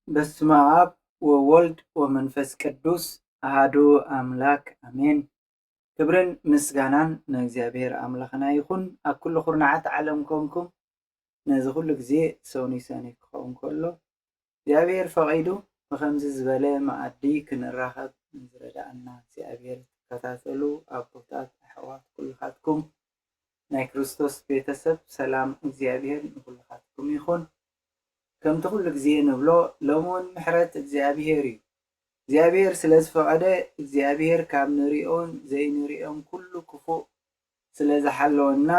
በስመ አብ ወወልድ ወመንፈስ ቅዱስ አሃዱ አምላክ አሜን። ክብርን ምስጋናን ንእግዚኣብሔር ኣምላኽና ይኹን። ኣብ ኩሉ ኩርናዓት ዓለም ኮንኩም ነዚ ኩሉ ግዜ ሰኑይ ሰኑይ ክኸውን ከሎ እግዚኣብሔር ፈቒዱ ብኸምዚ ዝበለ መኣዲ ክንራኸብ ንዝረዳእና እግዚኣብሔር ትከታተሉ ኣቦታት ኣሕዋት ኩልኻትኩም ናይ ክርስቶስ ቤተሰብ ሰላም እግዚኣብሔር ንኩልኻትኩም ይኹን። ከምቲ ኩሉ ግዜ ንብሎ ሎሚ እውን ምሕረት እግዚኣብሔር እዩ። እግዚኣብሔር ስለ ዝፈቐደ እግዚኣብሔር ካብ ንሪኦን ዘይንሪኦን ኩሉ ክፉእ ስለ ዝሓለወና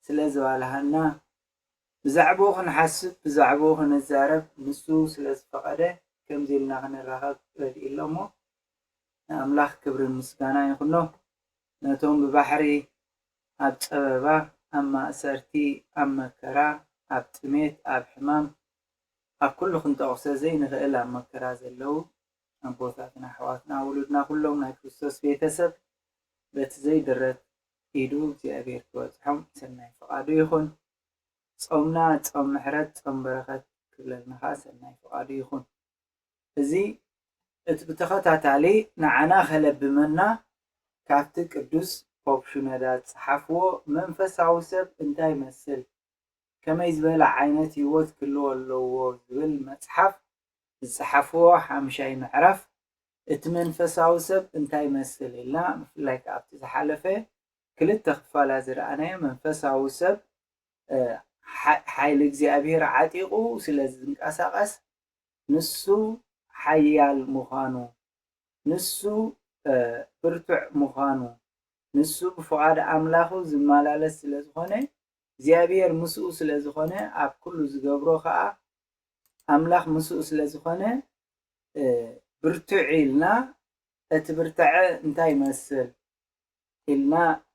ስለ ዝባልሃና ብዛዕባኡ ክንሓስብ ብዛዕባኡ ክንዛረብ ንሱ ስለ ዝፈቐደ ከምዚ ኢልና ክንራኸብ ረድእ ኣሎ እሞ ንኣምላኽ ክብርን ምስጋና ይኹኖ። ነቶም ብባሕሪ ኣብ ጸበባ ኣብ ማእሰርቲ ኣብ መከራ ኣብ ጥሜት ኣብ ሕማም ኣብ ኩሉ ክንጠቕሶ ዘይንኽእል ኣብ መከራ ዘለዉ ኣቦታትና ኣሕዋትና ውሉድና ኩሎም ናይ ክርስቶስ ቤተሰብ በቲ ዘይድረት ኢዱ እግዚኣብሔር ክበጽሖም ሰናይ ፍቓዱ ይኹን። ጾምና ጾም ምሕረት ጾም በረኸት ክብለልና ኸዓ ሰናይ ፍቓዱ ይኹን። እዚ እቲ ብተኸታታሊ ንዓና ከለብመና ካብቲ ቅዱስ ፖፕ ሽኖዳ ዝጸሓፍዎ መንፈሳዊ ሰብ እንታይ ይመስል፣ ከመይ ዝበለ ዓይነት ህይወት ክህልዎ ኣለዎ ዝብል መጽሓፍ ዝጸሓፍዎ ሓምሻይ ምዕራፍ እቲ መንፈሳዊ ሰብ እንታይ ይመስል ኢልና ብፍላይ ከኣ ኣብቲ ዝሓለፈ ክልተ ክፋላት ዝረኣናዮ መንፈሳዊ ሰብ ሓይሊ እግዚኣብሔር ዓጢቑ ስለ ዝንቀሳቐስ ንሱ ሓያል ምዃኑ ንሱ ብርቱዕ ምዃኑ ንሱ ብፍቓድ ኣምላኹ ዝመላለስ ስለ ዝኾነ እግዚኣብሔር ምስኡ ስለ ዝኾነ ኣብ ኩሉ ዝገብሮ ኸዓ ኣምላኽ ምስኡ ስለ ዝኾነ ብርቱዕ ኢልና እቲ ብርተዐ እንታይ ይመስል ኢልና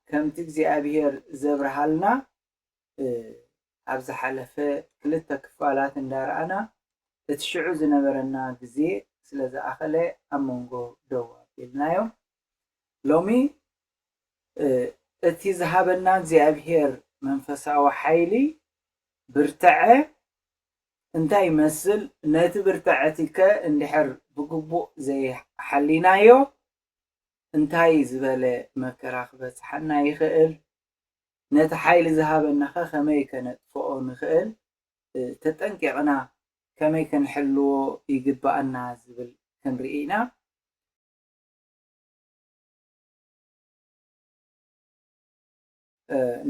ከምቲ እግዚኣብሔር ዘብርሃልና ኣብ ዝሓለፈ ክልተ ክፋላት እንዳረኣና እቲ ሽዑ ዝነበረና ግዜ ስለ ዝኣኸለ ኣብ መንጎ ደው ኣቢልናዮ። ሎሚ እቲ ዝሃበና እግዚኣብሔር መንፈሳዊ ሓይሊ ብርተዐ እንታይ ይመስል፣ ነቲ ብርተዐቲከ እንድሕር ብግቡእ ዘይሓሊናዮ እንታይ ዝበለ መከራ ክበጽሓና ይኽእል፣ ነቲ ሓይሊ ዝሃበናኸ ከመይ ከነጥፍኦ ንኽእል፣ ተጠንቂቕና ከመይ ክንሕልዎ ይግብኣና ዝብል ክንርኢ ኢና።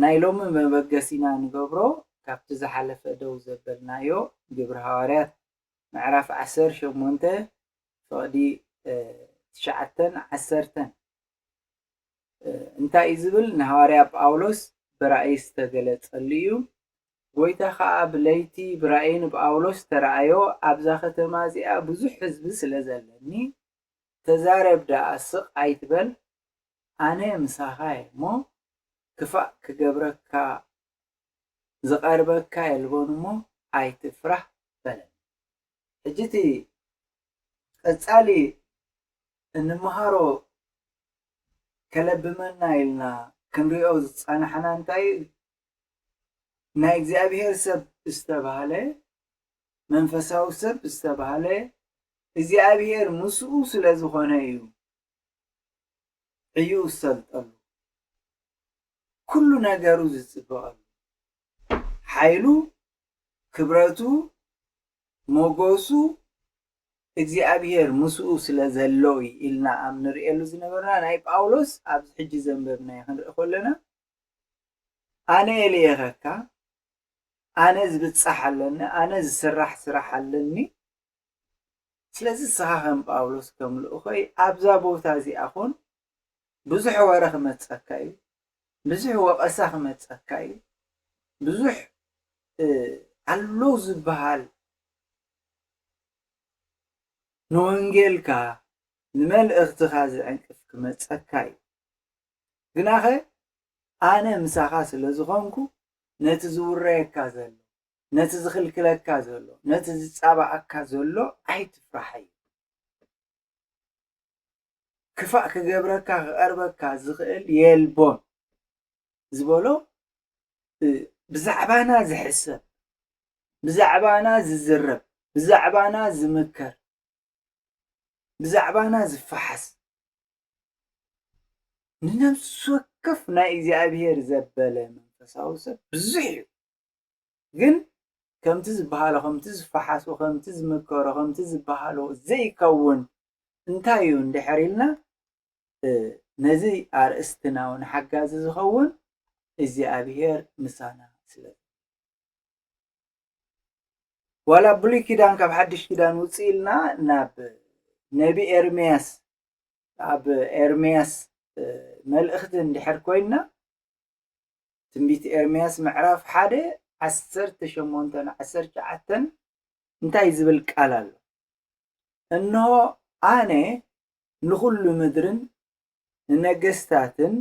ናይ ሎሚ መበገሲና ንገብሮ ካብቲ ዝሓለፈ ደው ዘበልናዮ ግብሪ ሃዋርያት ምዕራፍ ዓሰርተ ሸሞንተ ፍቕዲ ትሽዓተን ዓሰርተን እንታይ እዩ ዝብል ንሃዋርያ ጳውሎስ ብራእይ ዝተገለጸሉ እዩ። ጎይታ ኸኣ ብለይቲ ብራእይ ንጳውሎስ ተረኣዮ ኣብዛ ከተማ እዚኣ ብዙሕ ህዝቢ ስለ ዘለኒ ተዛረብ ደኣ ስቕ ኣይትበል፣ ኣነ ምሳኻ እየ እሞ ክፋእ ክገብረካ ዝቐርበካ የልቦን እሞ ኣይትፍራህ በለ። ሕጂ እቲ ቀጻሊ እንመሃሮ ከለብመና ኢልና ክንሪኦ ዝጸናሕና እንታይ እዩ? ናይ እግዚኣብሔር ሰብ ዝተባህለ መንፈሳዊ ሰብ ዝተባህለ እግዚኣብሔር ምስኡ ስለ ዝኾነ እዩ ዕዩ ዝሰልጠሉ ኩሉ ነገሩ ዝጽበቐሉ ሓይሉ ክብረቱ ሞጎሱ እግዚኣብሔር ምስኡ ስለ ዘሎ እዩ ኢልና ኣብ ንርእየሉ ዝነበርና ናይ ጳውሎስ ኣብዚ ሕጂ ዘንበብናዮ ክንርኢ ከለና ኣነ የልኤኸካ ኣነ ዝብጻሕ ኣለኒ ኣነ ዝስራሕ ስራሕ ኣለኒ ስለዚ ንስኻ ከም ጳውሎስ ከም ልኡኸይ ኣብዛ ቦታ እዚኣ ኹን ብዙሕ ወረ ክመጸካ እዩ ብዙሕ ወቐሳ ክመጸካ እዩ ብዙሕ ኣሎ ዝበሃል ንወንጌልካ ንመልእኽትኻ ዝዕንቅፍ ክመጸካ እዩ ግናኸ ኣነ ምሳኻ ስለ ዝኾንኩ ነቲ ዝውረየካ ዘሎ ነቲ ዝኽልክለካ ዘሎ ነቲ ዝጻባኣካ ዘሎ ኣይትፍራሓዮ ክፋእ ክገብረካ ክቐርበካ ዝኽእል የልቦን ዝበሎ ብዛዕባና ዝሕሰብ ብዛዕባና ዝዝረብ ብዛዕባና ዝምከር፣ ብዛዕባና ዝፈሓስ፣ ንነፍሲ ወከፍ ናይ እግዚኣብሔር ዘበለ መንፈሳዊ ሰብ ብዙሕ እዩ። ግን ከምቲ ዝበሃሎ፣ ከምቲ ዝፈሓሶ፣ ከምቲ ዝመከሮ፣ ከምቲ ዝበሃሎ ዘይከውን እንታይ እዩ እንድሕር ኢልና፣ እ፣ ነዚ ኣርእስትና እውን ሓጋዚ ዝኸውን እግዚኣብሔር ምሳና ስለ። ዋላ ብሉይ ኪዳን ካብ ሓድሽ ኪዳን ውፅእ ኢልና ናብ ነቢ ኤርምያስ፣ ኣብ ኤርምያስ፣ እ፣ መልእኽቲ እንድሕር ኮይንና፣ ትንቢት ኤርምያስ ምዕራፍ ሓደ ዓሰርተ ሸሞንተ ን ዓሰርተ ትሽዓተ እንታይ ዝብል ቃል ኣሎ? እንሆ፣ ኣነ ንኹሉ ምድርን ንነገስታትን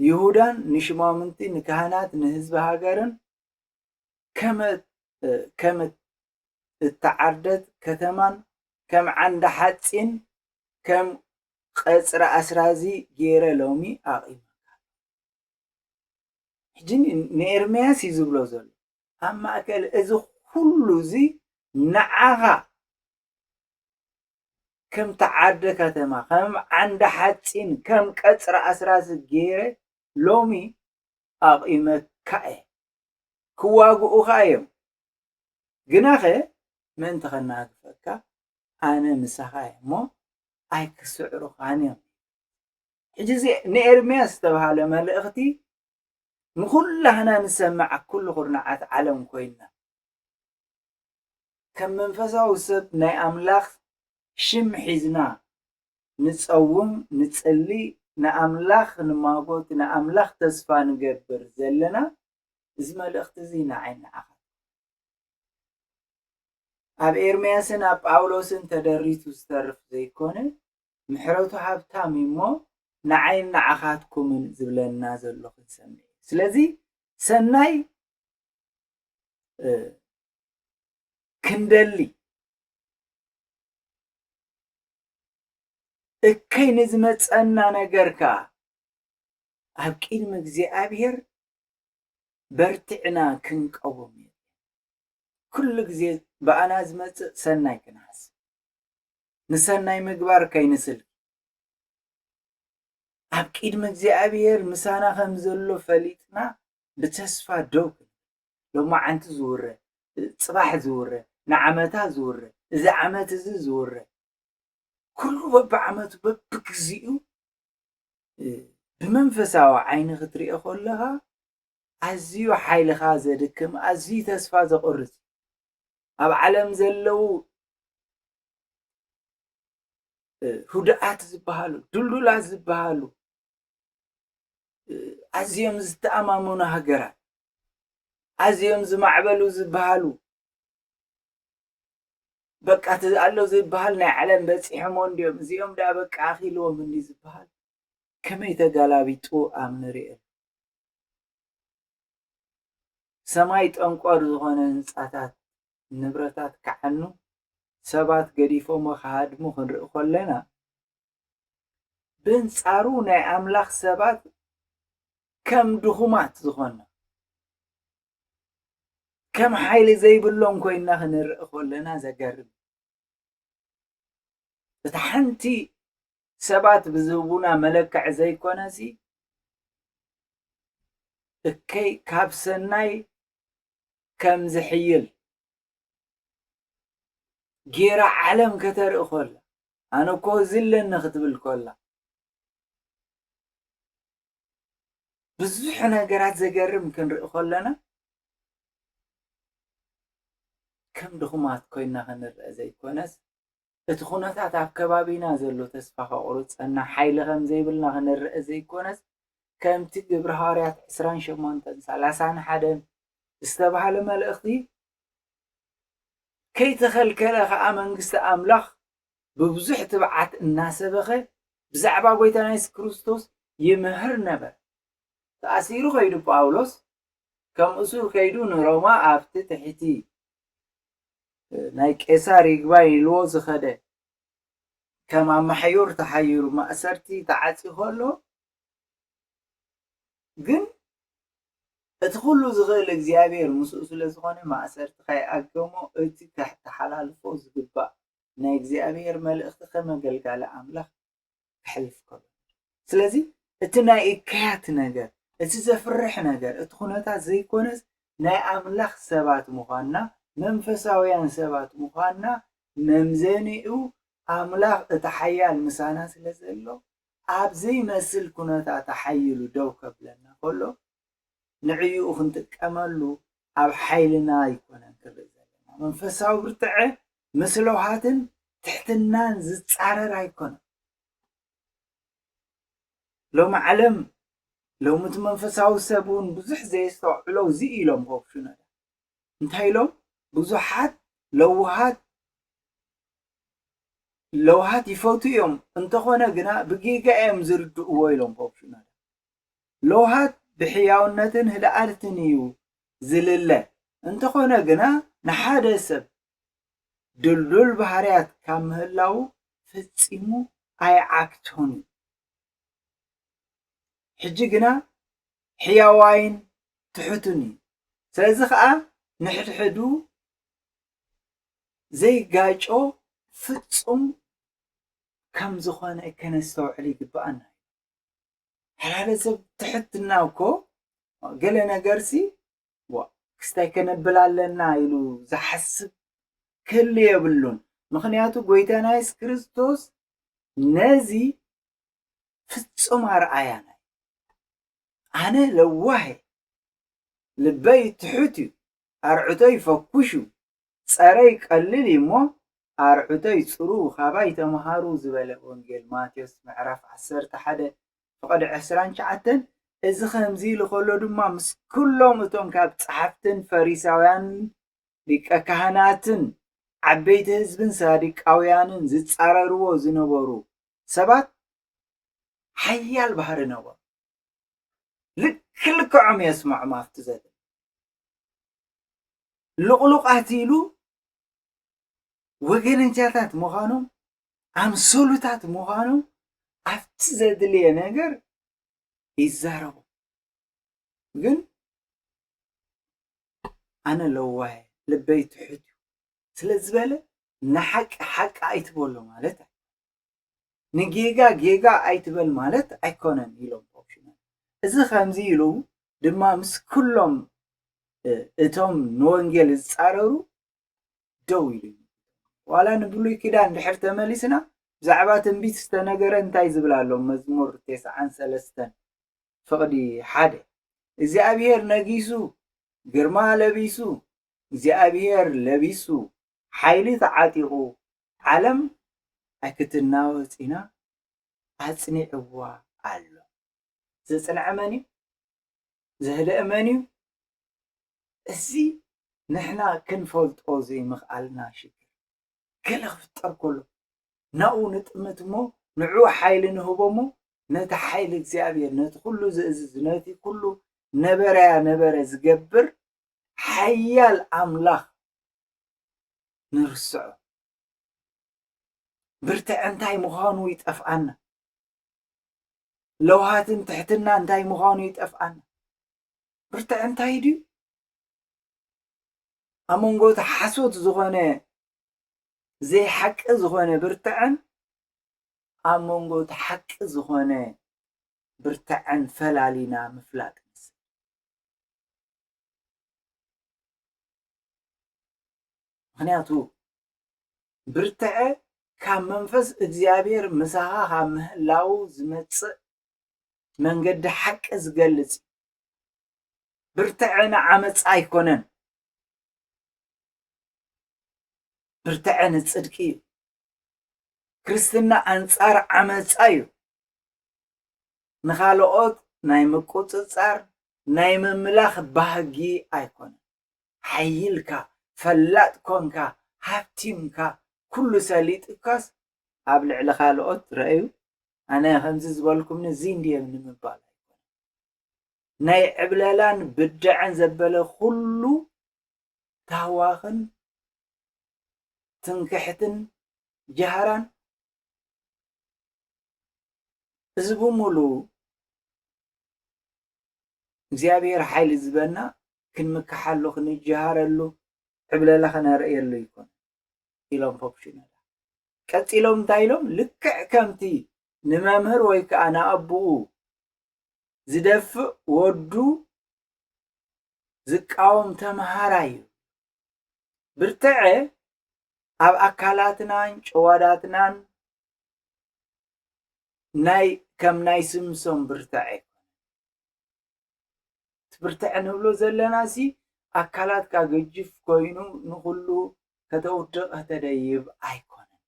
ይሁዳን ንሽማምንቲ ንካህናት ንህዝቢ ሃገርን ከም፣ ከም እተዓርደት ከተማን ከም ዓንዲ ሓጺን ከም ቀጽሪ ኣስራዚ ገይረ ሎሚ ኣቒመካ። ሕጂ ን-፣ ንኤርምያስ እዩ ዝብሎ ዘሎ። ኣብ ማእከል እዚ ኩሉ እዚ ንዓኻ ከም ተዓርደ ከተማ፣ ከም ዓንዲ ሓጺን፣ ከም ቀጽሪ ኣስራዚ ገይረ ሎሚ ኣቑመካ እየ። ክዋግኡኻ እዮም፣ ግናኸ ምእንቲ ከናግፈካ ኣነ ምሳኻ እየ እሞ ኣይክስዕሩኻን እዮም። ሕጂ እዚ ንኤርምያስ ዝተባህለ መልእኽቲ ንኹላህና ንሰምዕ ኣብ ኩሉ ኩርናዓት ዓለም ኮይንና ከም መንፈሳዊ ሰብ ናይ ኣምላኽ ሽም ሒዝና ንጸውም፣ ንጽሊ፣ ንኣምላኽ ንማጎት፣ ንኣምላኽ ተስፋ ንገብር ዘለና፣ እዚ መልእኽቲ እዚ ንዓይ ንዓኻ። ኣብ ኤርምያስን ኣብ ጳውሎስን ተደሪቱ ዝተርፍ ዘይኮነ፣ ምሕረቱ ሃብታም እዩ እሞ፣ ንዓይን ንዓኻትኩምን ዝብለና ዘሎ ክንሰምዕ እዩ። ስለዚ ሰናይ፣ እ፣ ክንደሊ፣ እከይ ንዝመጸና ነገር ከኣ ኣብ ቅድሚ እግዚኣብሔር በርቲዕና ክንቀውም እዩ። ኩሉ ግዜ ብኣና ዝመጽእ ሰናይ ክንሓስብ፣ ንሰናይ ምግባር ከይንስልኪ፣ ኣብ ቅድሚ እግዚኣብሔር ምሳና ከም ዘሎ ፈሊጥና ብተስፋ ደው ክንብል። ሎማዓንቲ ዝውረ፣ ጽባሕ ዝውረ፣ ንዓመታ ዝውረ፣ እዚ ዓመት እዚ ዝውረ፣ ኩሉ በብዓመቱ በብግዚኡ፣ እ፣ ብመንፈሳዊ ዓይኒ ክትሪኦ ከለኻ ኣዝዩ ሓይልኻ ዘድክም፣ ኣዝዩ ተስፋ ዘቑርጽ። ኣብ ዓለም ዘለዉ፣ እ፣ ህዱኣት ዝበሃሉ፣ ድልዱላት ዝበሃሉ፣ እ፣ ኣዝዮም ዝተኣማመኑ ሃገራት፣ ኣዝዮም ዝማዕበሉ ዝበሃሉ፣ በቃ እቲ ኣሎ ዝበሃል ናይ ዓለም በጺሖሞ እንድዮም፣ እዚኦም ደኣ በቃ ኣኺልዎም እንዲ ዝበሃል ከመይ ተገላቢጡ ኣብ ንርእየሉ። ሰማይ ጠንቆር ዝኾነ ህንጻታት፣ ንብረታት ክዓኑ፣ ሰባት ገዲፎሞ ክሃድሙ ክንርኢ ከለና፣ ብንጻሩ ናይ ኣምላኽ ሰባት ከም ድኹማት ዝኾንና፣ ከም ሓይሊ ዘይብሎም ኮይንና ክንርኢ ከለና ዘገርም። እታ ሓንቲ ሰባት ብዝህቡና መለክዒ ዘይኮነሲ፣ እከይ ካብ ሰናይ ከም ዝሕይል ጌራ ዓለም ከተርኢ ከላ፣ ኣነ እኮ እዚ ኣለኒ ክትብል ከላ፣ ብዙሕ ነገራት ዘገርም ክንርኢ ከለና፣ ከም ድኹማት ኮይና ክንረአ ዘይኮነስ፣ እቲ ኩነታት ኣብ ከባቢና ዘሎ ተስፋ ከቑርጸና፣ ሓይሊ ከም ዘይብልና ክንረአ ዘይኮነስ፣ ከምቲ ግብሪ ሃዋርያት ዕስራን ሸሞንተን ሰላሳን ሓደን ዝተባህለ መልእኽቲ፣ ከይተኸልከለ ኸኣ መንግስቲ ኣምላኽ ብብዙሕ ትብዓት እናሰበኸ ብዛዕባ ጐይታና የሱስ ክርስቶስ ይምህር ነበረ። ተኣሲሩ ኸይዱ ጳውሎስ፣ ከም እሱር ከይዱ ንሮማ ኣብቲ ትሕቲ ናይ ቄሳር ይግባይ ኢልዎ ዝኸደ፣ ከም ኣማሕዩር ተሓይሩ ማእሰርቲ ተዓጽዩ ከሎ፣ ግን እቲ ኩሉ ዝኽእል እግዚኣብሔር ምስኡ ስለ ዝኾነ፣ ማእሰርትኻ ይኣገሞ፣ እቲ ከተሓላልፎ ዝግባእ ናይ እግዚኣብሔር መልእኽቲ ከም ኣገልጋሊ ኣምላኽ ክሕልፍ ከሎ። ስለዚ እቲ ናይ እከያት ነገር፣ እቲ ዘፍርሕ ነገር፣ እቲ ኩነታት ዘይኮነስ፣ ናይ ኣምላኽ ሰባት ምዃንና፣ መንፈሳውያን ሰባት ምዃንና መምዘኒኡ ኣምላኽ እቲ ሓያል ምሳና ስለ ዘሎ፣ ኣብ ዘይመስል ኩነታት ተሓይሉ ደው ከብለና ከሎ፣ ንዕኡ ክንጥቀመሉ ኣብ ሓይልና ኣይኮነን ክንርኢ ዘለና። መንፈሳዊ ብርትዐ ምስ ለውሃትን ትሕትናን ዝጻረር ኣይኮነን። ሎሚ ዓለም፣ ሎሚ እቲ መንፈሳዊ ሰብ እውን ብዙሕ ዘየስተውዕሎ እዚ ኢሎም ፖፕ ሽኖዳ። እንታይ ኢሎም? ብዙሓት ለውሃት፣ ለውሃት ይፈቱ እዮም፣ እንተኾነ ግና ብጌጋ እዮም ዝርድእዎ ኢሎም ፖፕ ሽኖዳ። ለውሃት ብሕያውነትን ህድኣትን እዩ ዝልለ፣ እንተኾነ ግና ንሓደ ሰብ ድልዱል ባህርያት ካብ ምህላው ፈጺሙ ኣይዓግቶን እዩ። ሕጂ ግና ሕያዋይን ትሑትን እዩ። ስለዚ ኸኣ ንሕድሕዱ ዘይጋጮ ፍጹም ከም ዝኾነ ከነስተውዕል ይግብኣና። ሓደ ሰብ ትሕትና እኮ ገለ ነገርሲ፣ "ዋ፣ ክስታይ ከነብል ኣለና" ኢሉ ዝሓስብ ክህሉ የብሉን። ምኽንያቱ ጎይታና የሱስ ክርስቶስ ነዚ ፍጹም ኣርኣያና እዩ። ኣነ ለዋህ እየ፣ ልበይ ትሑት እዩ፣ ኣርዑተይ ፈኩሽ እዩ፣ ጸረይ ቀሊል እዩ እሞ ኣርዑተይ ጽሩ፣ ካባይ ተምሃሩ ዝበለ ወንጌል ማቴዎስ ምዕራፍ ዓሰርተ ሓደ ፍቕዲ ዕስራን ትሽዓተን። እዚ ከምዚ ኢሉ ከሎ ድማ ምስ ኩሎም እቶም ካብ ጸሓፍትን ፈሪሳውያንን ሊቀ ካህናትን ዓበይቲ ህዝብን ሳዲቃውያንን ዝጻረርዎ ዝነበሩ ሰባት ሓያል ባህሪ ነበሩ። ልክ ልክዖም የስምዖም ኣብቲ ዘተ። ልቑሉቓት ኢሉ ወገነኛታት ምዃኖም፣ ኣምሰሉታት ምዃኖም ኣብቲ ዘድልየ ነገር ይዛረቡ። ግን ኣነ ለዋህ እየ፣ ልበይ ትሑት እዩ ስለ ዝበለ ንሓቂ ሓቂ ኣይትበሎ ማለት ኣይኮነን። ንጌጋ ጌጋ ኣይትበል ማለት ኣይኮነን ኢሎም ፖፕ ሽኖዳ። እዚ ከምዚ ኢሉ ድማ ምስ ኩሎም፣ እ፣ እቶም ንወንጌል ዝጻረሩ ደው ኢሉ እዩ። ዋላ ንብሉይ ኪዳን ድሕር ተመሊስና ብዛዕባ ትንቢት ዝተነገረ እንታይ ዝብል ኣሎ? መዝሙር ተስዓን ሰለስተን ፍቕዲ ሓደ፣ እግዚኣብሔር ነጊሱ፣ ግርማ ለቢሱ፣ እግዚኣብሔር ለቢሱ፣ ሓይሊ ተዓጢቑ፣ ዓለም ኣይክትናወጽ ኢና፣ ኣጽኒዕዋ ኣሎ። ዘጽንዐ መን እዩ? ዘህደአ መን እዩ? እዚ ንሕና ክንፈልጦ ዘይምኽኣልና ሽግር። ገለ ክፍጠር ከሎ ናብኡ ንጥምት እሞ ንዕኡ ሓይሊ ንህቦ እሞ ነቲ ሓይሊ እግዚኣብሔር፣ ነቲ ኩሉ ዝእዝዝ፣ ነቲ ኩሉ ነበረያ ነበረ ዝገብር ሓያል ኣምላኽ ንርስዖ። ብርትዐ እንታይ ምዃኑ ይጠፍኣና። ለውሃትን ትሕትና እንታይ ምዃኑ ይጠፍኣና። ብርትዐ እንታይ ድዩ? ኣብ መንጎ እቲ ሓሶት ዝኾነ፣ ዘይሓቂ ዝኾነ ብርትዐን ኣብ መንጎ እቲ ሓቂ ዝኾነ ብርትዐን ፈላሊና ምፍላጥ ይመስል። ምኽንያቱ ብርትዐ ካብ መንፈስ እግዚኣብሔር ምሳኻ ካብ ምህላው ዝመጽእ መንገዲ ሓቂ ዝገልጽ እዩ። ብርትዐ ንዓመጻ ኣይኮነን። ብርትዐ ንጽድቂ እዩ። ክርስትና ኣንጻር ዓመጻ እዩ። ንኻልኦት ናይ ምቁጽጻር፣ ናይ ምምላኽ ባህጊ ኣይኮነን። ሓይልካ፣ ፈላጥ ኮንካ፣ ሃብቲምካ፣ ኩሉ ሰሊጥካስ ኣብ ልዕሊ ካልኦት ረኣዩ፣ ኣነ ከምዚ ዝበልኩምኒ እዚ እንድየ ንምባል ኣይኮነን። ናይ ዕብለላን ብድዐን ዘበለ ኩሉ ታህዋኽን ትምክሕትን ጃህራን፣ እዚ ብምሉኡ እግዚኣብሔር ሓይሊ ዝበና ክንምክሓሉ፣ ክንጀሃረሉ፣ ዕብለላ ከነርእየሉ ይኮን ኢሎም ፖፕ ሽኖዳ። ቀጺሎም እንታይ ኢሎም? ልክዕ ከምቲ ንመምህር ወይ ከዓ ንኣቦኡ ዝደፍእ ወዱ ዝቃወም ተምሃራይ እዩ። ብርትዐ ኣብ ኣካላትናን ጭዋዳትናን ናይ፣ ከም ናይ ሲምሶን ብርትዐ ኣይኮነን። እቲ ብርትዐ ንብሎ ዘለና ሲ ኣካላትካ ገጅፍ ኮይኑ ንኹሉ ከተውድቕ ከተደይብ ኣይኮነን።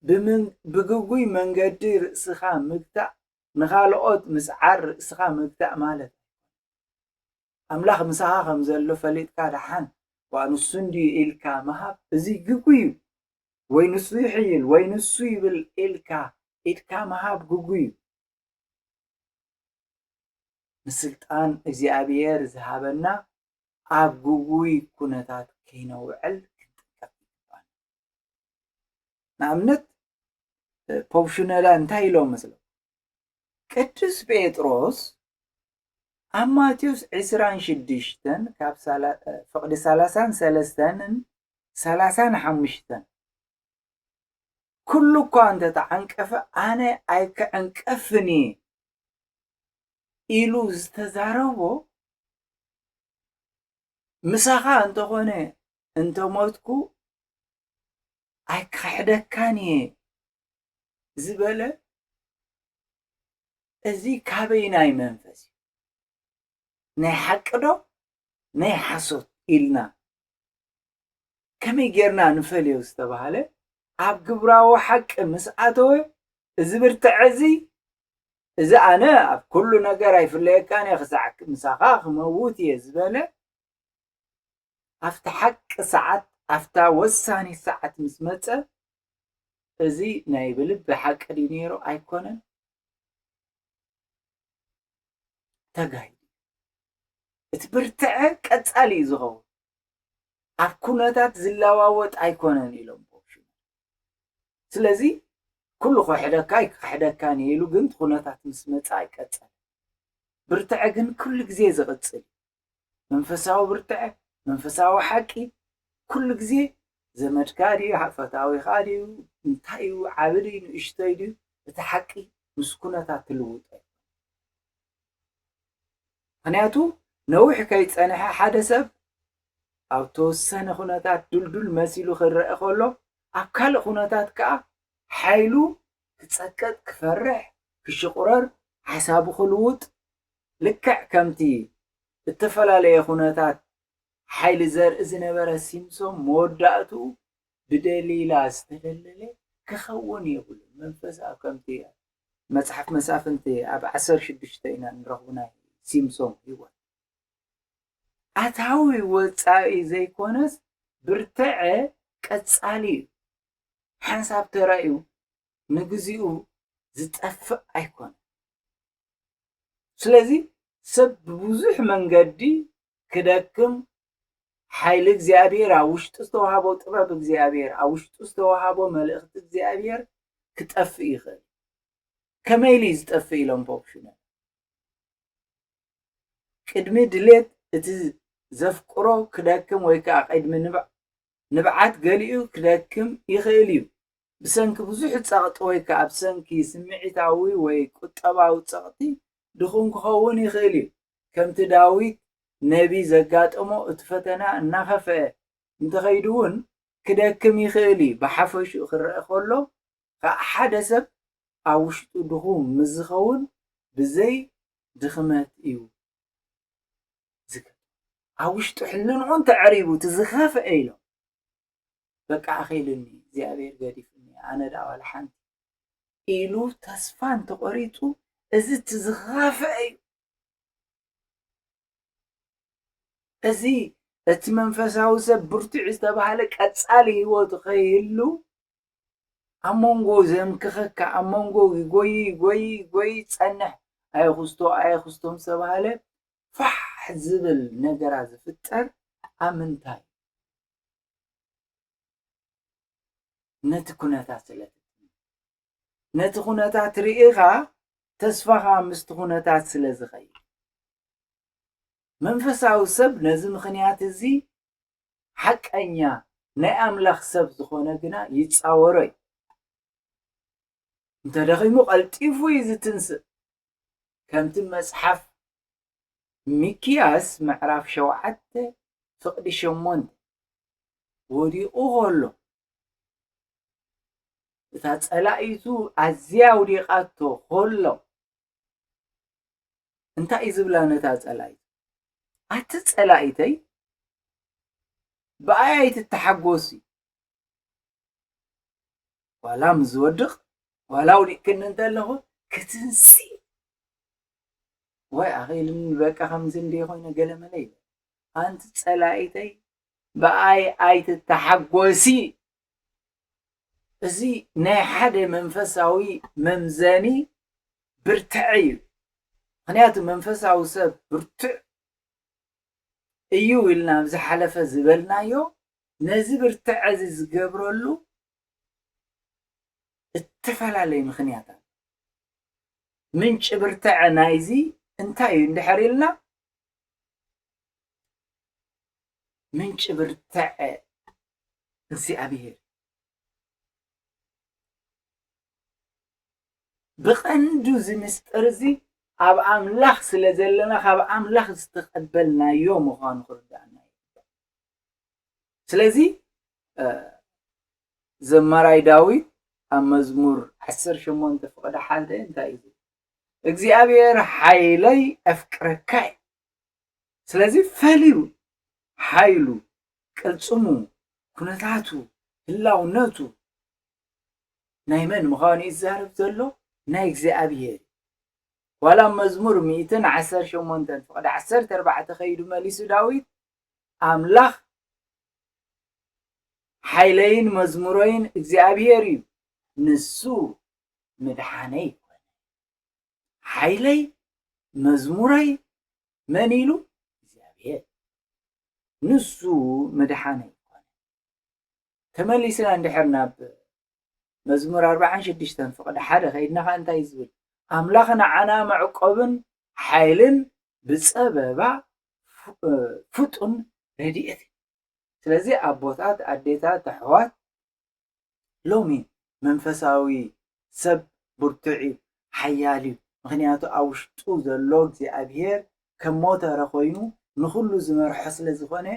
ብምን-፣ ብግጉይ መንገዲ ርእስኻ ምግታእ ንኻልኦት ምስዓር ርእስኻ ምግታእ ማለት። ኣምላኽ ምሳኻ ከም ዘሎ ፈሊጥካ ደሓን፣ ዋ ንሱ እንድዩ ኢልካ ምሃብ፣ እዚ ግጉይ እዩ። ወይ ንሱ ይሕይል፣ ወይ ንሱ ይብል ኢልካ ኢድካ ምሃብ ግጉይ እዩ። ንስልጣን እግዚኣብሔር ዝሃበና ኣብ ግጉይ ኩነታት ከይነውዕል ክንጥንቀቕ ይግባና። ንኣብነት፣ ፖፕ ሽኖዳ እንታይ ኢሎም መስለኩም? ቅዱስ ጴጥሮስ ኣብ ማቴዎስ ዕስራን ሽዱሽተን ካብ ሳላ-፣ ፍቕዲ ሰላሳን ሰለስተን ሰላሳን ሓሙሽተን፣ "ኩሉ እኳ እንተተዓንቀፈ ኣነ ኣይክዕንቀፍን እየ" ኢሉ ዝተዛረቦ፣ "ምሳኻ እንተኾነ እንተሞትኩ ኣይክሕደካን እየ" ዝበለ፣ እዚ ካበይናይ መንፈስ እዩ? ናይ ሓቂ ዶ ናይ ሓሶት ኢልና ከመይ ጌርና ንፈልዮ ዝተባህለ፣ ኣብ ግብራዊ ሓቂ ምስ ኣተወ፣ እዚ ብርትዐ እዚ፣ እዚ ኣነ ኣብ ኩሉ ነገር ኣይፍለየካን እየ፣ ክሳዕ ምሳኻ ክመውት እየ ዝበለ፣ ኣብቲ ሓቂ ሰዓት፣ ኣብታ ወሳኒት ሰዓት ምስ መጸ፣ እዚ ናይ ብልቢ ሓቂ ድዩ ነይሩ? ኣይኮነን። ተጋሂዱ። እቲ ብርትዐ ቀጻሊ እዩ ዝኸውን። ኣብ ኩነታት ዝለዋወጥ ኣይኮነን ኢሎም ፖፕ ሽኖዳ። ስለዚ ኩሉ ክሕደካ ኣይክሕደካን እየ ኢሉ፣ ግን እቲ ኩነታት ምስ መጸ ኣይቀጸለን። ብርትዐ ግን ኩሉ ግዜ ዝቕጽል እዩ። መንፈሳዊ ብርትዐ፣ መንፈሳዊ ሓቂ ኩሉ ግዜ ዘመድካ ድዩ፣ ፈታዊኻ ድዩ፣ እንታይ እዩ፣ ዓቢ ድዩ፣ ንእሽቶይ ድዩ፣ እቲ ሓቂ ምስ ኩነታት ትልውጦ እዩ። ምኽንያቱ ነዊሕ ከይጸንሐ ሓደ ሰብ ኣብ ተወሰነ ኩነታት ድልዱል መሲሉ ክረአ ከሎ፣ ኣብ ካልእ ኩነታት ከኣ ሓይሉ ክጸቅጥ፣ ክፈርሕ፣ ክሽቑረር፣ ሓሳቡ ክልውጥ፣ ልክዕ ከምቲ እተፈላለየ ኩነታት ሓይሊ ዘርኢ ዝነበረ ሲምሶን፣ መወዳእትኡ ብደሊላ ዝተደለለ ክኸውን የብሉን። መንፈስ ኣብ ከምቲ መጽሓፍ መሳፍንቲ ኣብ ዓሰርተ ሽዱሽተ ኢና ንረኽቦ ናይ ሲምሶን ህይወት። ኣታዊ ወጻኢ ዘይኮነስ ብርትዐ ቀጻሊ እዩ። ሓንሳብ ተራእዩ ንግዚኡ ዝጠፍእ ኣይኮነን። ስለዚ ሰብ ብብዙሕ መንገዲ ክደክም፣ ሓይሊ እግዚኣብሔር ኣብ ውሽጡ ዝተዋሃቦ፣ ጥበብ እግዚኣብሔር ኣብ ውሽጡ ዝተዋሃቦ፣ መልእኽቲ እግዚኣብሔር ክጠፍእ ይኽእል። ከመይ ኢሉ እዩ ዝጠፍእ ኢሎም ፖፕ ሽኖዳ? ቅድሚ ድሌት እቲ ዘፍቅሮ ክደክም ወይ ከኣ ቅድሚ ንብ-፣ ንብዓት ገሊኡ ክደክም ይኽእል እዩ። ብሰንኪ ብዙሕ ጸቕጢ ወይ ከኣ ብሰንኪ ስምዒታዊ ወይ ቁጠባዊ ጸቕጢ ድኹም ክኸውን ይኽእል እዩ። ከምቲ ዳዊት ነቢ ዘጋጠሞ፣ እቲ ፈተና እናኸፍአ እንተኸይዱ እውን ክደክም ይኽእል እዩ። ብሓፈሽኡ ክረአ ከሎ ከኣ ሓደ ሰብ ኣብ ውሽጡ ድኹም ምስ ዝኸውን ብዘይ ድኽመት እዩ ዝከ-፣ ኣብ ውሽጡ ሕልንኡ እንተዕሪቡ እቲ ዝኸፍአ ኢሎ፣ "በቃ ኣኺሉኒ፣ እግዚኣብሔር ገዲፉኒ፣ ኣነ ደኣ ዋላ ሓንቲ" ኢሉ ተስፋ እንተቖሪጹ፣ እዚ እቲ ዝኸፍአ እዩ። እዚ እቲ መንፈሳዊ ሰብ ብርቱዕ ዝተባህለ ቀጻሊ ህይወቱ ከይህሉ ኣብ መንጎ ዘምክኸካ፣ ኣብ መንጎ ይጎይ፣ ይጎይ፣ ይጎይ፣ ጸንሕ፣ ኣየኹስቶ፣ ኣየኹስቶ ምስ ተባህለ ፋሕ ዝብል ነገራ ዝፍጠር ኣብ ምንታይ? ነቲ ኩነታት ስለ ትጥምት። ነቲ ኩነታት ርኢኻ ተስፋኻ ምስቲ ኩነታት ስለ ዝኸይድ። መንፈሳዊ ሰብ ነዚ ምኽንያት እዚ ሓቀኛ ናይ ኣምላኽ ሰብ ዝኾነ ግና ይጻወሮ እዩ። እንተ ደኺሙ ቀልጢፉ እዩ ዝትንስእ። ከምቲ መጽሓፍ ሚክያስ ምዕራፍ ሸውዓተ ፍቕዲ ሸሞንተ ወዲቑ ኸሎ፣ እታ ጸላኢቱ ኣዝያ ኣውዲቓቶ ኸሎ፣ እንታይ እዩ ዝብላ ነታ ጸላኢት? ኣቲ ጸላኢተይ፣ ብኣይ ኣይትተሓጎሲ። ዋላ ምስ ዝወድቕ፣ ዋላ ኣውዲቕክኒ እንተለኹ፣ ክትንሲ። ወይ ኣኺልኒ በቃ ከምዚ እንድየ ኮይነ ገለ መለ ይበል። ኣንቲ ጸላኢተይ፣ ብኣይ ኣይትተሓጎሲ። እዚ ናይ ሓደ መንፈሳዊ መምዘኒ ብርትዐ እዩ። ምኽንያቱ መንፈሳዊ ሰብ ብርቱዕ እዩ ኢልና ኣብ ዝሓለፈ ዝበልናዮ፣ ነዚ ብርትዐ እዚ ዝገብረሉ እተፈላለየ ምኽንያት ኣሎ። ምንጪ ብርትዐ ናይዚ እንታይ እዩ እንድሕር ኢልና፣ ምንጪ ብርትዐ እግዚኣብሔር። ብቐንዱ እዚ ምስጢር እዚ ኣብ ኣምላኽ ስለ ዘለና፣ ካብ ኣምላኽ ዝተቐበልናዮ ምዃኑ ክርዳእና ይግባእ። ስለዚ፣ እ፣ ዘማራይ ዳዊት ኣብ መዝሙር ዓሰርተ ሸሞንተ ፍቕዲ ሓደ እንታይ እዩ ዝብል? እግዚኣብሔር ሓይለይ ኣፍቅረካ እዩ። ስለዚ ፈልዩ ሓይሉ፣ ቅልጽሙ፣ ኩነታቱ፣ ህላውነቱ ናይ መን ምዃኑ እዩ ዝዛረብ ዘሎ? ናይ እግዚኣብሔር እዩ። ዋላ ኣብ መዝሙር ሚእትን ዓሰርተ ሸሞንተን ፍቕዲ ዓሰርተ ኣርባዕተ ከይዱ መሊሱ ዳዊት፣ ኣምላኽ ሓይለይን መዝሙረይን እግዚኣብሔር እዩ፣ ንሱ ምድሓነይ ይኮነ። ሓይለይ መዝሙረይ መን ኢሉ? እግዚኣብሔር። ንሱ ምድሓነይ ይኮነ። ተመሊስና እንድሕር ናብ መዝሙር ኣርባዓን ሽዱሽተን ፍቕዲ ሓደ ከይድና ኸዓ እንታይ እዩ ዝብል? ኣምላኽ ንዓና መዕቆብን ሓይልን ብጸበባ ፉ-፣ እ፣ ፍጡን ረድኤት እዩ። ስለዚ ኣቦታት፣ ኣዴታት፣ ኣሕዋት፣ ሎሚ መንፈሳዊ ሰብ ብርቱዕ እዩ፣ ሓያል እዩ። ምኽንያቱ ኣብ ውሽጡ ዘሎ እግዚኣብሔር ከም ሞተረ ኮይኑ ንኹሉ ዝመርሖ ስለ ዝኾነ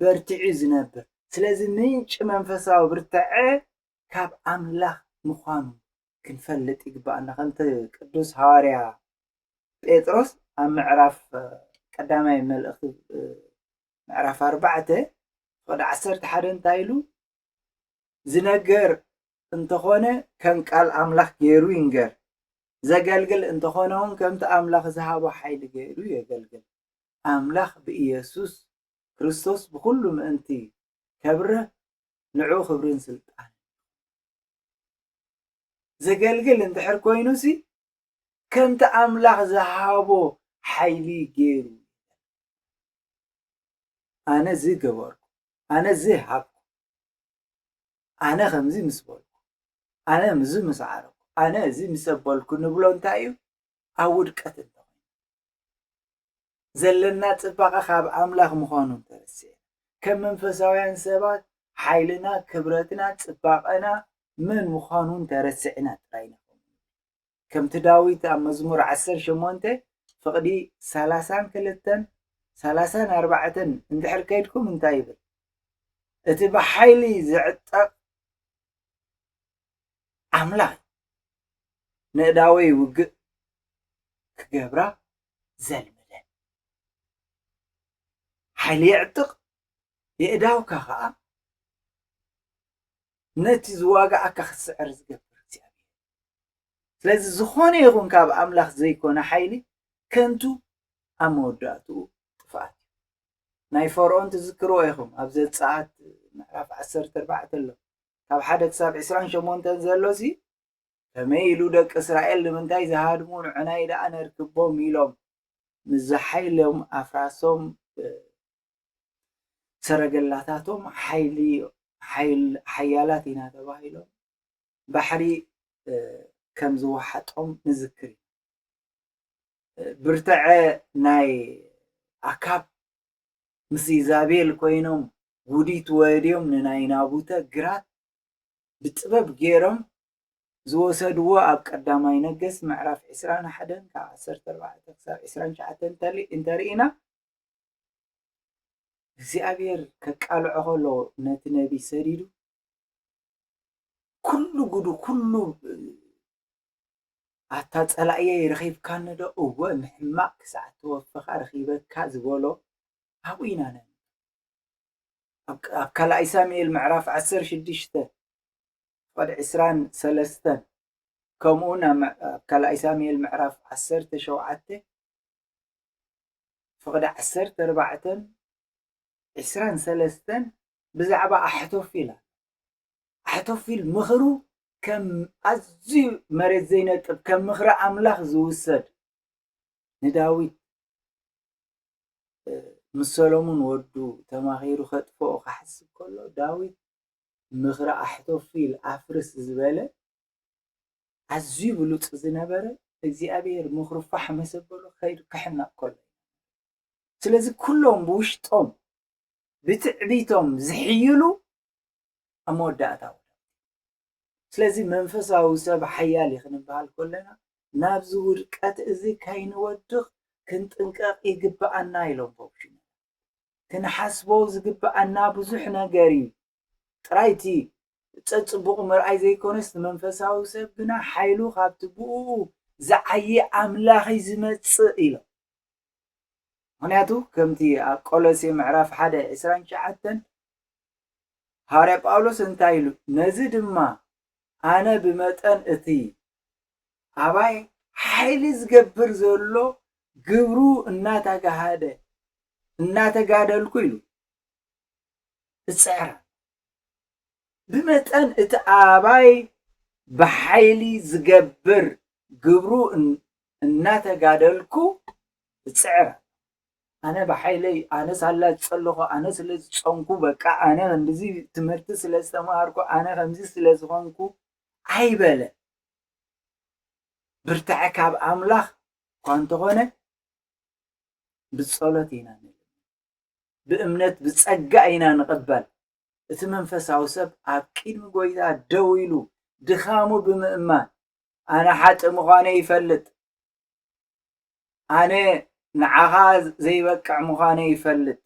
በርቲዑ እዩ ዝነብር። ስለዚ ምንጪ መንፈሳዊ ብርትዐ ካብ ኣምላኽ ምዃኑ ክንፈልጥ ይግባኣና። ከምቲ ቅዱስ ሃዋርያ ጴጥሮስ ኣብ ምዕራፍ፣ ቀዳማይ መልእኽቲ፣ ምዕራፍ ኣርባዕተ ፍቕዲ ዓሰርተ ሓደ እንታይ ኢሉ? ዝነገር እንተኾነ ከም ቃል ኣምላኽ ገይሩ ይንገር፣ ዘገልግል እንተኾነ እውን ከምቲ ኣምላኽ ዝሃቦ ሓይሊ ገይሩ የገልግል። ኣምላኽ ብኢየሱስ ክርስቶስ ብኹሉ ምእንቲ ከብርህ ንዕኡ ክብርን ስልጣን። ዘገልግል እንድሕር ኮይኑሲ ከምቲ ኣምላኽ ዝሃቦ ሓይሊ ገይሩ፣ ኣነ እዚ ገበርኩ፣ ኣነ እዚ ሃብኩ፣ ኣነ ከምዚ ምስ በልኩ፣ ኣነ ምዚ ምስ ዓረኩ፣ ኣነ እዚ ምስ ኣበልኩ ንብሎ እንታይ እዩ? ኣብ ውድቀት እንተኾይኑ፣ ዘለና ጽባቐ ካብ ኣምላኽ ምዃኑ እንተረሲዕና፣ ከም መንፈሳውያን ሰባት ሓይልና፣ ክብረትና፣ ጽባቐና መን ምዃኑ እንተረሲዕና ጥራይ ኢና። ከምቲ ዳዊት ኣብ መዝሙር ዓሰርተ ሸሞንተ ፍቕዲ ሰላሳን ክልተን፣ ሰላሳን ኣርባዕተን እንድሕር ከይድኩም እንታይ ይብል? እቲ ብሓይሊ ዝዕጠቕ ኣምላኽ ንእዳወይ ውግእ ክገብራ ዘልምደን። ሓይሊ የዕጥቕ፣ የእዳውካ ኸኣ ነቲ ዝዋግኣካ ክስዕር ዝገብር እግዚኣብሔር። ስለዚ ዝኾነ ይኹን ካብ ኣምላኽ ዘይኮነ ሓይሊ ከንቱ፣ ኣብ መወዳእትኡ ጥፍኣት እዩ። ናይ ፈርዖን ትዝክርዎ ኢኹም፣ ኣብ ዘጸኣት ምዕራፍ ዓሰርተ ኣርባዕተ ኣሎ። ካብ ሓደ ክሳብ ዕስራን ሸሞንተን ዘሎሲ፣ ከመይ ኢሉ ደቂ እስራኤል ንምንታይ ዝሃድሙ ንዕናይ ደኣ ነርክቦም ኢሎም፣ ምስ ዝሓይሎም ኣፍራሶም፣ እ፣ ሰረገላታቶም ሓይሊ፣ ሓይል-፣ ሓያላት ኢና ተባሂሎም ባሕሪ፣ እ፣ ከም ዝወሓጦም ንዝክር እዩ። እ፣ ብርትዐ ናይ ኣካብ ምስ ኢዛቤል ኮይኖም ጉዲት ወድዮም ንናይ ናቡተ ግራት ብጥበብ ገይሮም ዝወሰድዎ ኣብ ቀዳማይ ነገስት ምዕራፍ ዕስራን ሓደን ካብ ዓሰርተ ኣርባዕተ ክሳብ ዕስራን ትሽዓተን እንተሊ-፣ እንተርኢና እግዚኣብሔር ከቃልዖ ከሎ ነቲ ነቢ ሰዲዱ ኩሉ ጉዱ ኩሉ ኣታ ጸላእየይ ረኺብካኒ ዶ? እወ፣ ምሕማቕ ክሳዕ እትወፍኻ ረኺበካ ዝበሎ ኣብኡ ኢና ነን። ኣብ፣ ኣብ ካልኣይ ሳሙኤል ምዕራፍ ዓሰርተ ሽዱሽተ ፍቕዲ ዕስራን ሰለስተን፣ ከምኡ ናብ፣ ኣብ ካልኣይ ሳሙኤል ምዕራፍ ዓሰርተ ሸውዓተ ፍቕዲ ዓሰርተ ኣርባዕተን ዕስራን ሰለስተን ብዛዕባ ኣሕቶፊል ኣሎ። ኣሕቶፊል ምኽሩ ከም ኣዝዩ መሬት ዘይነጥብ፣ ከም ምኽሪ ኣምላኽ ዝውሰድ፣ ንዳዊት፣ እ፣ ምስ ሰሎሙን ወዱ ተማኺሩ ከጥፍኦ ክሓስብ ከሎ፣ ዳዊት ምኽሪ ኣሕቶፊል ኣፍርስ ዝበለ ኣዝዩ ብሉጽ ዝነበረ፣ እግዚኣብሔር ምኽሩ ፋሕ መሰበሉ ከይዱ ክሕነቕ ከሎ። ስለዚ ኩሎም ብውሽጦም ብትዕቢቶም ዝሕይሉ ኣብ መወዳእታ ውድቀት። ስለዚ መንፈሳዊ ሰብ ሓያል እዩ ክንበሃል ከለና ናብዚ ውድቀት እዚ ከይንወድቕ ክንጥንቀቕ ይግብኣና ኢሎም ፖፕ ሽኖዳ። ክንሓስቦ ዝግብኣና ብዙሕ ነገር እዩ። ጥራይ እቲ ጸጽቡቑ ምርኣይ ዘይኮነስ፣ እቲ መንፈሳዊ ሰብ ግና ሓይሉ ካብቲ ብእኡ ዝዓዪ ኣምላኽ እዩ ዝመጽእ ኢሎም። ምኽንያቱ ከምቲ ኣብ ቆሎሴ ምዕራፍ ሓደ ዕስራን ትሽዓተን ሃዋርያ ጳውሎስ እንታይ ኢሉ? ነዚ ድማ ኣነ ብመጠን እቲ ኣባይ ሓይሊ ዝገብር ዘሎ ግብሩ እናተጋሃደ፣ እናተጋደልኩ ኢሉ እጽዕር። ብመጠን እቲ ኣባይ ብሓይሊ ዝገብር ግብሩ እን-፣ እናተጋደልኩ እጽዕር። ኣነ ብሓይለይ፣ ኣነ ሳላ ዝጸለኹ፣ ኣነ ስለ ዝጸንኩ፣ በቃ ኣነ ክንድዚ ትምህርቲ ስለ ዝተማሃርኩ፣ ኣነ ከምዚ ስለ ዝኾንኩ ኣይበለ። ብርታዐ ካብ ኣምላኽ እኳ እንተኾነ፣ ብጸሎት ኢና ንልምን። ብእምነት ብጸጋ ኢና ንቕበል። እቲ መንፈሳዊ ሰብ ኣብ ቅድሚ ጐይታ ደው ኢሉ ድኻሙ ብምእማን፣ ኣነ ሓጥእ ምዃነይ ይፈልጥ፣ ኣነ ንዓኻ ዘይበቅዕ ምዃነይ ይፈልጥ፣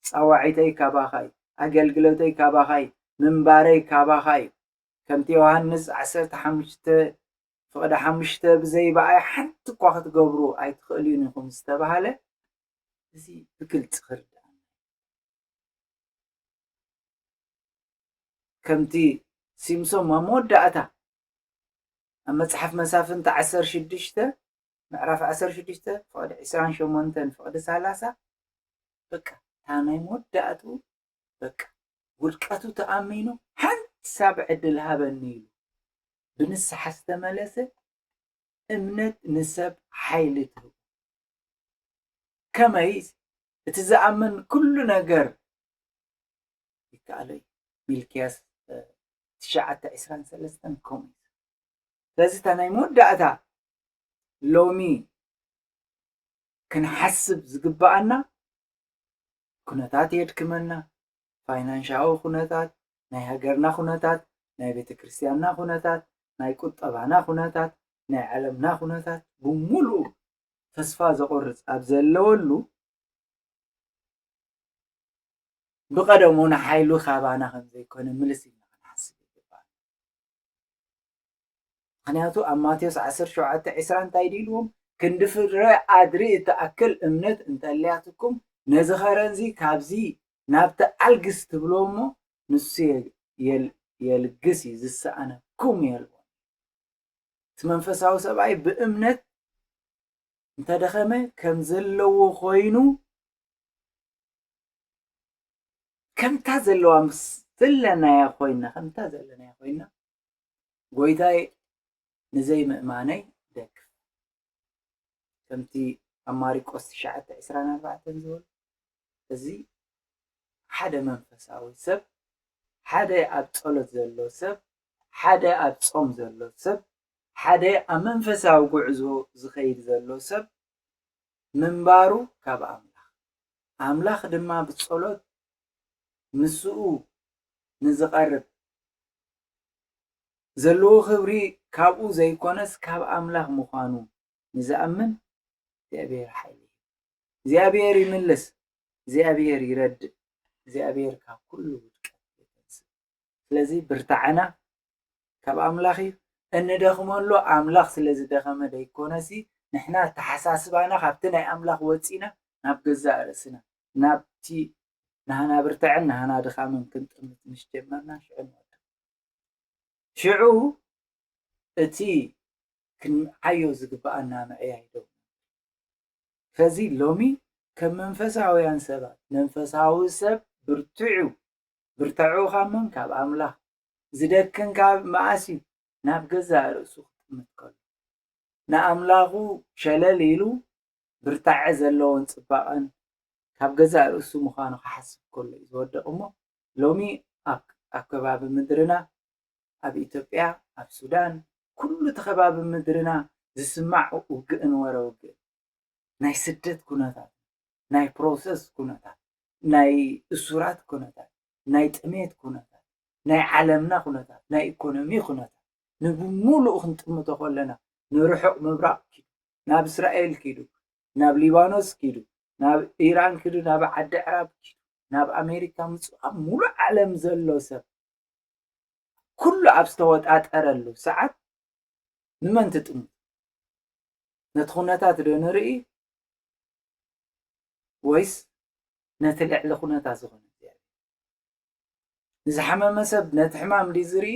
ጻዋዒተይ ካባኻ እዩ፣ ኣገልግሎተይ ካባኻ እዩ፣ ምንባረይ ካባኻ እዩ። ከምቲ ዮሃንስ ዓሰርተ ሓሙሽተ ፍቕዲ ሓሙሽተ ብዘይ ብኣይ ሓንቲ እኳ ክትገብሩ ኣይትኽእሉን ኢኹም ዝተባህለ፣ እዚ ብግልጺ ክርድኣና። ከምቲ ሲምሶን ኣብ መወዳእታ ኣብ መጽሓፍ መሳፍንቲ ዓሰርተ ሽዱሽተ ምዕራፍ ዓሰርተ ሽዱሽተ ፍቕዲ ዕስራን ሸሞንተን ፍቕዲ ሰላሳ፣ በቃ እታ ናይ መወዳእትኡ በቃ ውድቀቱ ተኣሚኑ ሓንሳብ ዕድል ሃበኒ ኢሉ ብንስሓ ዝተመለሰ እምነት ንሰብ ሓይሊ ትህቡ። ከመይ እቲ ዝኣምን ኩሉ ነገር ይከኣሎ እዩ። ሚልክያስ፣ እ፣ ትሽዓተ ዕስራን ሰለስተን ከምኡ እዩ። ስለዚ እታ ናይ መወዳእታ ሎሚ ክንሓስብ ዝግብኣና ኩነታት የድክመና፣ ፋይናንሻዊ ኩነታት፣ ናይ ሃገርና ኩነታት፣ ናይ ቤተ ክርስቲያንና ኩነታት፣ ናይ ቁጠባና ኩነታት፣ ናይ ዓለምና ኩነታት ብምሉኡ ተስፋ ዘቑርጽ ኣብ ዘለወሉ፣ ብቐደሙ ንሓይሉ ካባና ከም ዘይኮነ ምልስ ኢልና ክንሓስብ ይግባእ። ምኽንያቱ ኣብ ማቴዎስ ዓሰርተ ሸውዓተ ዕስራ እንታይ ድዩ ኢልዎም? ክንዲ ፍረ ኣድሪ እትኣክል እምነት እንተልያትኩም፣ ነዚ ኸረንዚ ካብዚ ናብቲ ኣልግስ ትብልዎ እሞ፣ ንሱ የ-፣ የል-፣ የልግስ እዩ፣ ዝሰኣነኩም የልቦን። እቲ መንፈሳዊ ሰብኣይ ብእምነት እንተደኸመ ከም ዘለዎ ኮይኑ፣ ከምታ ዘለዋ ምስ ዘለናያ ኮይና፣ ከምታ ዘለናያ ኮይና፣ "ጎይታይ፣ ንዘይምእማነይ ደግፍ።" ከምቲ ኣብ ማሪቆስ ትሽዓተ ዕስራን ኣርባዕተን ዝበሎ፣ እዚ ሓደ መንፈሳዊ ሰብ፣ ሓደ ኣብ ጸሎት ዘሎ ሰብ፣ ሓደ ኣብ ጾም ዘሎ ሰብ፣ ሓደ ኣብ መንፈሳዊ ጉዕዞ ዝኸይድ ዘሎ ሰብ ምንባሩ ካብ ኣምላኽ። ኣምላኽ ድማ ብጸሎት ምስኡ ንዝቐርብ ዘለዎ ክብሪ ካብኡ ዘይኮነስ ካብ ኣምላኽ ምዃኑ ንዝኣምን እግዚኣብሔር ሓይሊ እዩ። እግዚኣብሔር ይምልስ፣ እግዚኣብሔር ይረድእ፣ እግዚኣብሔር ካብ ኩሉ ውድቀት የተንስእ። ስለዚ ብርታዕና ካብ ኣምላኽ እዩ። እንደኽመሉ ኣምላኽ ስለ ዝደኸመ ደይኮነሲ ንሕና ኣተሓሳስባና ካብቲ ናይ ኣምላኽ ወፂና ናብ ገዛእ ርእስና ናብቲ ናህና ብርትዕን ናህና ድኻምን ክንጥምት ምስ ጀመርና ሽዑ ንወድቕ። ሽዑ እቲ ክንዓዮ ዝግብኣና ምዕያይ ደው። ስለዚ ሎሚ ከም መንፈሳውያን ሰባት መንፈሳዊ ሰብ ብርትዑ ብርትዑ ካብ መን ካብ ኣምላኽ ዝደክን ካብ መኣስ እዩ ናብ ገዛእ ርእሱ ክጥምት ከሎ ንኣምላኹ ሸለል ኢሉ ብርታዐ ዘለዎን ጽባቐን ካብ ገዛእ ርእሱ ምዃኑ ክሓስብ ከሎ እዩ ዝወድቕ እሞ ሎሚ ኣብ ኣብ ከባቢ ምድርና ኣብ ኢትዮጵያ ኣብ ሱዳን ኩሉ እቲ ከባቢ ምድርና ዝስማዕ ውግእን ወረ ውግእን ናይ ስደት ኩነታት ናይ ፕሮሰስ ኩነታት ናይ እሱራት ኩነታት ናይ ጥሜት ኩነታት ናይ ዓለምና ኩነታት ናይ ኢኮኖሚ ኩነታት ንብሙሉኡ ክንጥምቶ ከለና ንርሑቕ ምብራቕ ኪዱ ናብ እስራኤል ኪዱ ናብ ሊባኖስ ኪዱ ናብ ኢራን ኪዱ ናብ ዓዲ ዕራብ ኪዱ ናብ ኣሜሪካ ምፅኡ ኣብ ሙሉእ ዓለም ዘሎ ሰብ ኩሉ ኣብ ዝተወጣጠረሉ ሰዓት ንመን ትጥምት? ነቲ ኩነታት ዶ ንርኢ ወይስ ነቲ ልዕሊ ኩነታት ዝኾነ እግዚኣብሔር? ንዝሓመመ ሰብ ነቲ ሕማም ድዩ ዝርኢ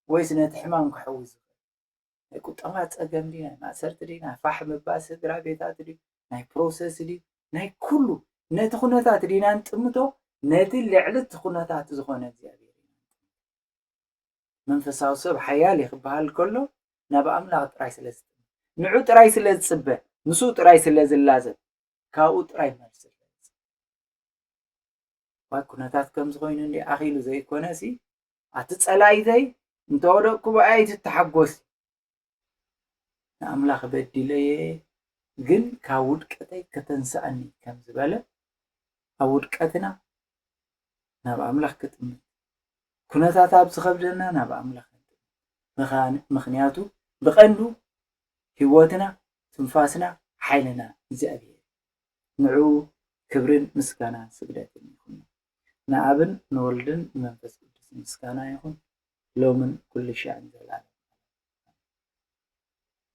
ወይስ ነቲ ሕማም ክሕዊ ዝኽእል? ናይ ቁጠባ ጸገም ድዩ? ናይ ማእሰርቲ ድዩ? ናይ ፋሕ ምባል ስድራ ቤታት ድዩ? ናይ ፕሮሰስ ድዩ? ናይ ኩሉ ነቲ ኩነታት ዲና ንጥምቶ? ነቲ ልዕሊ እቲ ኩነታት ዝኾነ እግዚኣብሔር ኢና ንጥምቶ። መንፈሳዊ ሰብ ሓያል እዩ ክበሃል ከሎ ናብ ኣምላኽ ጥራይ ስለ ዝጥምት ንዑ ጥራይ ስለ ዝጽበ ምስኡ ጥራይ ስለ ዝላዘብ ካብኡ ጥራይ መልሲ ዋይ ኩነታት ከምዚ ኮይኑ እንዲ ኣኺሉ ዘይኮነ ሲ ኣቲ ጸላይተይ እንተወደቅኩ ብኣይ ትተሓጎስ ንኣምላኽ በዲለየ ግን ካብ ውድቀተይ ከተንስኣኒ ከም ዝበለ ኣብ ውድቀትና ናብ ኣምላኽ ክጥምት ኩነታት ኣብ ዝኸብደና ናብ ኣምላኽ ምኽንያቱ ብቐንዱ ህይወትና ትንፋስና ሓይልና እግዚኣብሔር ንዑ ክብርን ምስጋናን ስግደትን ይኹን ንኣብን ንወልድን ንመንፈስ ቅዱስ ምስጋና ይኹን ሎምን ኩሉ ሻዕን ዘላለ